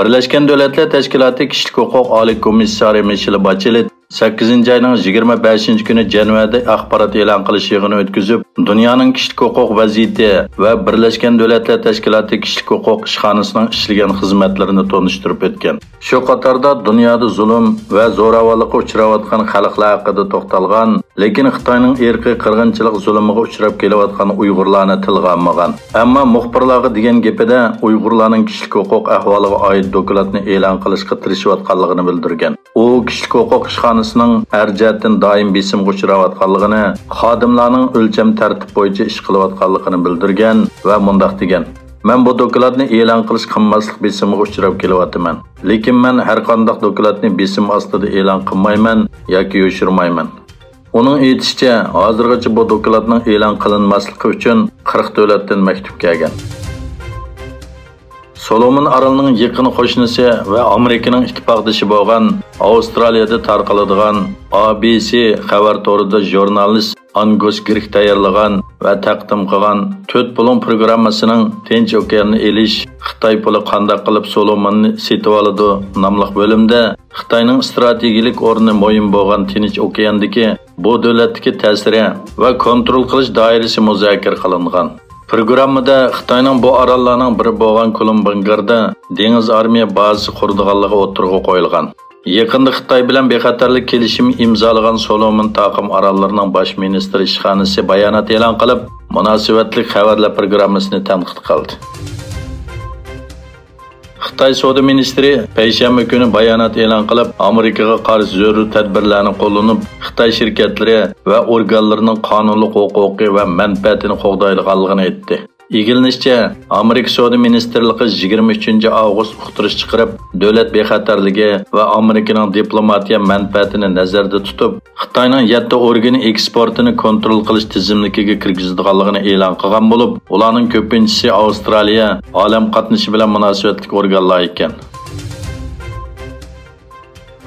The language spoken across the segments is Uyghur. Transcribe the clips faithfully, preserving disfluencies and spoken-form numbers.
بىرلەشكەن دۆلەتلەر تەشكىلاتى كىشىلىك ھوقۇق ئالىي كومىسسارى مىشېل باچېلېت سەككىزىنچى ئاينىڭ يىگىرمە بەشىنچى كۈنى جەنۋەدە ئاخبارات ئېلان قىلىش يىغىنى ئۆتكۈزۈپ، دۇنيانىڭ كىشىلىك ھوقۇق ۋەزىيىتى ۋە بىرلەشكەن دۆلەتلەر تەشكىلاتى كىشىلىك ھوقۇق ئىشخانىسىنىڭ ئىشلىگەن خىزمەتلىرىنى تونۇشتۇرۇپ ئۆتكەن. شۇ قاتاردا دۇنيادا زۇلۇم ۋە زوراۋانلىققا ئۇچراۋاتقان خەلقلەر ھەققىدە توختالغان، لېكىن خىتاينىڭ ئىرقىي قىرغىنچىلىق زۇلۇمىغا ئۇچراپ كېلىۋاتقان ئۇيغۇرلارنى تىلغا ئالمىغان. ئەمما مۇخبىرلارغا دېگەن گېپىدە ئۇيغۇرلارنىڭ كىشىلىك ھوقۇق ئەھۋالىغا ئائىت دوكلاتنى ئېلان قىلىشقا تىرىشىۋاتقانلىقىنى بىلدۈرگەن. ئۇ كىشىلىك ھوقۇق ئىشخانىسىنىڭ ھەر جەھەتتىن دائىم بېسىمغا ئۇچراۋاتقانلىقىنى، خادىملارنىڭ ئۆلچەم تەرتىپ بويىچە ئىش قىلىۋاتقانلىقىنى بىلدۈرگەن ۋە مۇنداق دېگەن: «مەن بۇ دوكلاتنى ئېلان قىلىش قىلماسلىق بېسىمىغا ئۇچراپ كېلىۋاتىمەن. لېكىن مەن ھەر قانداق دوكلاتنى بېسىم ئاستىدا ئېلان قىلمايمەن ياكى يوشۇرمايمەن.» ئۇنىڭ ئېيتىشىچە، ھازىرغىچە بۇ دوكلاتنىڭ ئېلان قىلىنماسلىقى ئۈچۈن قىرىق دۆلەتتىن مەكتۇپ كەلگەن. سولومون ئارىلىنىڭ يېقىن قوشنىسى ۋە ئامېرىكىنىڭ ئىتتىپاقدىشى بولغان ئاۋسترالىيەدە تارقىلىدىغان ئا بى سى خەۋەر تورىدا ژۇرنالىست ئانگۇس گرىك تەييارلىغان ۋە تەقدىم قىلغان تۆت بۇلۇڭ پروگراممىسىنىڭ تىنچ ئوكياننى ئېلىش، خىتاي پۇلى قانداق قىلىپ سولوموننى سېتىۋالىدۇ ناملىق بۆلۈمدە خىتاينىڭ ئىستراتېگىيىلىك ئورنى مۇھىم بولغان تىنچ ئوكياندىكى بۇ دۆلەتتىكى تەسىرى ۋە كونترول قىلىش دائىرىسى مۇزاكىرە قىلىنغان. پروگراممىدا خىتاينىڭ بۇ ئاراللارنىڭ بىرى بولغان كولۇمبانگاردا دېڭىز ئارمىيە بازىسى قۇرىدىغانلىقى ئوتتۇرىغا قويۇلغان. يېقىندا خىتاي بىلەن بىخەتەرلىك كېلىشىمى ئىمزالىغان سولومون تاقىم ئاراللىرىنىڭ باش مىنىستىرى ئىشخانىسى بايانات ئېلان قىلىپ، مۇناسىۋەتلىك خەۋەرلەر پروگراممىسىنى تەنقىد قىلدى. خىتاي سودا مىنىستىرى پەيشەنبە كۈنى بايانات ئېلان قىلىپ، ئامېرىكىغا قارشى زۆرۈر تەدبىرلەرنى قوللىنىپ، خىتاي شىركەتلىرى ۋە ئورگانلىرىنىڭ قانۇنلۇق ھوقۇقى ۋە مەنپەئەتىنى قوغدايدىغانلىقىنى ئېيتتى. ئىگىلىنىشىچە، ئامېرىكا سودا مىنىستىرلىقى يىگىرمە ئۈچىنچى ئاۋغۇست ئۇقتۇرۇش چىقىرىپ، دۆلەت بىخەتەرلىكى ۋە ئامېرىكىنىڭ دىپلوماتىيە مەنپەئەتىنى نەزەردە تۇتۇپ، خىتاينىڭ يەتتە ئورگىنى ئېكسپورتىنى كونترول قىلىش تىزىملىكىگە كىرگۈزىدىغانلىقىنى ئېلان قىلغان بولۇپ، ئۇلارنىڭ كۆپىنچىسى ئاۋسترالىيە، ئالەم قاتنىشى بىلەن مۇناسىۋەتلىك ئورگانلار ئىكەن.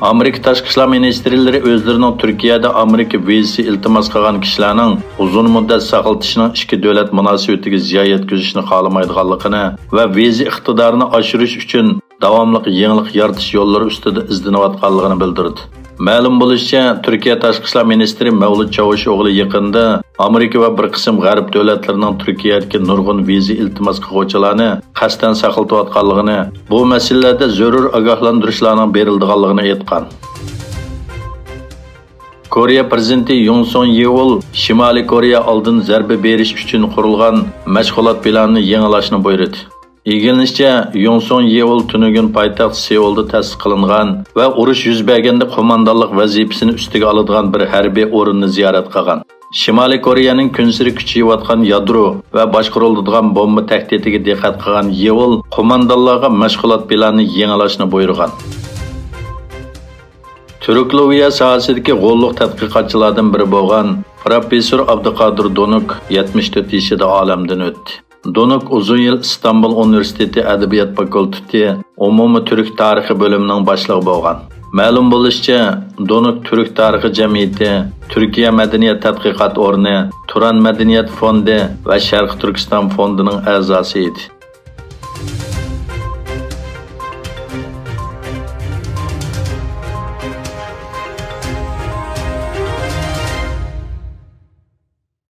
ئامېرىكا تاشقى ئىشلار مىنىستىرلىرى ئۆزلىرىنىڭ تۈركىيەدە ئامېرىكا ۋىزىسى ئىلتىماس قىلغان كىشىلەرنىڭ ئۇزۇن مۇددەت ساقلىتىشنىڭ ئىككى دۆلەت مۇناسىۋىتىگە زىيان يەتكۈزۈشنى خالىمايدىغانلىقىنى ۋە ۋىزا ئىقتىدارىنى ئاشۇرۇش ئۈچۈن داۋاملىق يېڭىلىق يارىتىش يوللىرى ئۈستىدە ئىزدىنىۋاتقانلىقىنى بىلدۈردى. مەلۇم بولۇشىچە، تۈركىيە تاشقى ئىشلار مىنىستىرى مەۋلۇت چاۋۇشئوغلى يېقىندا ئامېرىكا ۋە بىر قىسىم غەرب دۆلەتلىرىنىڭ تۈركىيەدىكى نۇرغۇن ۋىزا ئىلتىماس قىلغۇچىلارنى قەستەن ساقلىتىۋاتقانلىقىنى، بۇ مەسىلىلەردە زۆرۈر ئاگاھلاندۇرۇشلارنىڭ بېرىلىدىغانلىقىنى ئېيتقان. كورېيە پىرېزىدېنتى يۇڭ سۇڭ يېئۇل شىمالىي كورېيە ئالدىن زەربە بېرىش ئۈچۈن قۇرۇلغان مەشغۇلات پىلانىنى يېڭىلاشنى بۇيرۇدى. ئىگىلىنىشىچە، يۇڭ سۇڭ يېئۇل تۈنۈگۈن پايتەخت سېئۇلدا تەسىس قىلىنغان ۋە ئۇرۇش يۈز بەرگەندە قوماندانلىق ۋەزىپىسىنى ئۈستىگە ئالىدىغان بىر ھەربىي ئورۇننى زىيارەت قىلغان. شىمالىي كورېيەنىڭ كۈنسېرى كۈچىيىۋاتقان يادرو ۋە باشقۇرۇلىدىغان بومبا تەھدىتىگە دىققەت قىلغان يېئۇل قوماندانلارغا مەشغۇلات پىلانىنى يېڭىلاشنى بۇيرۇغان. تۈركولوگىيە ساھەسىدىكى غوللۇق تەتقىقاتچىلاردىن بىرى بولغان پىروفېسسور ئابدۇقادىر دونۇك يەتمىش تۆت يېشىدا ئالەمدىن ئۆتتى. دونۇك ئۇزۇن يىل ئىستانبۇل ئۇنىۋېرسىتېتى ئەدەبىيات فاكۇلتېتى ئومۇمىي تۈرك تارىخى بۆلۈمىنىڭ باشلىقى بولغان. مەلۇم بولۇشىچە، دونۇك تۈرك تارىخى جەمئىيىتى، تۈركىيە مەدەنىيەت تەتقىقات ئورنى، تۇران مەدەنىيەت فوندى ۋە شەرقىي تۈركىستان فوندىنىڭ ئەزاسى ئىدى.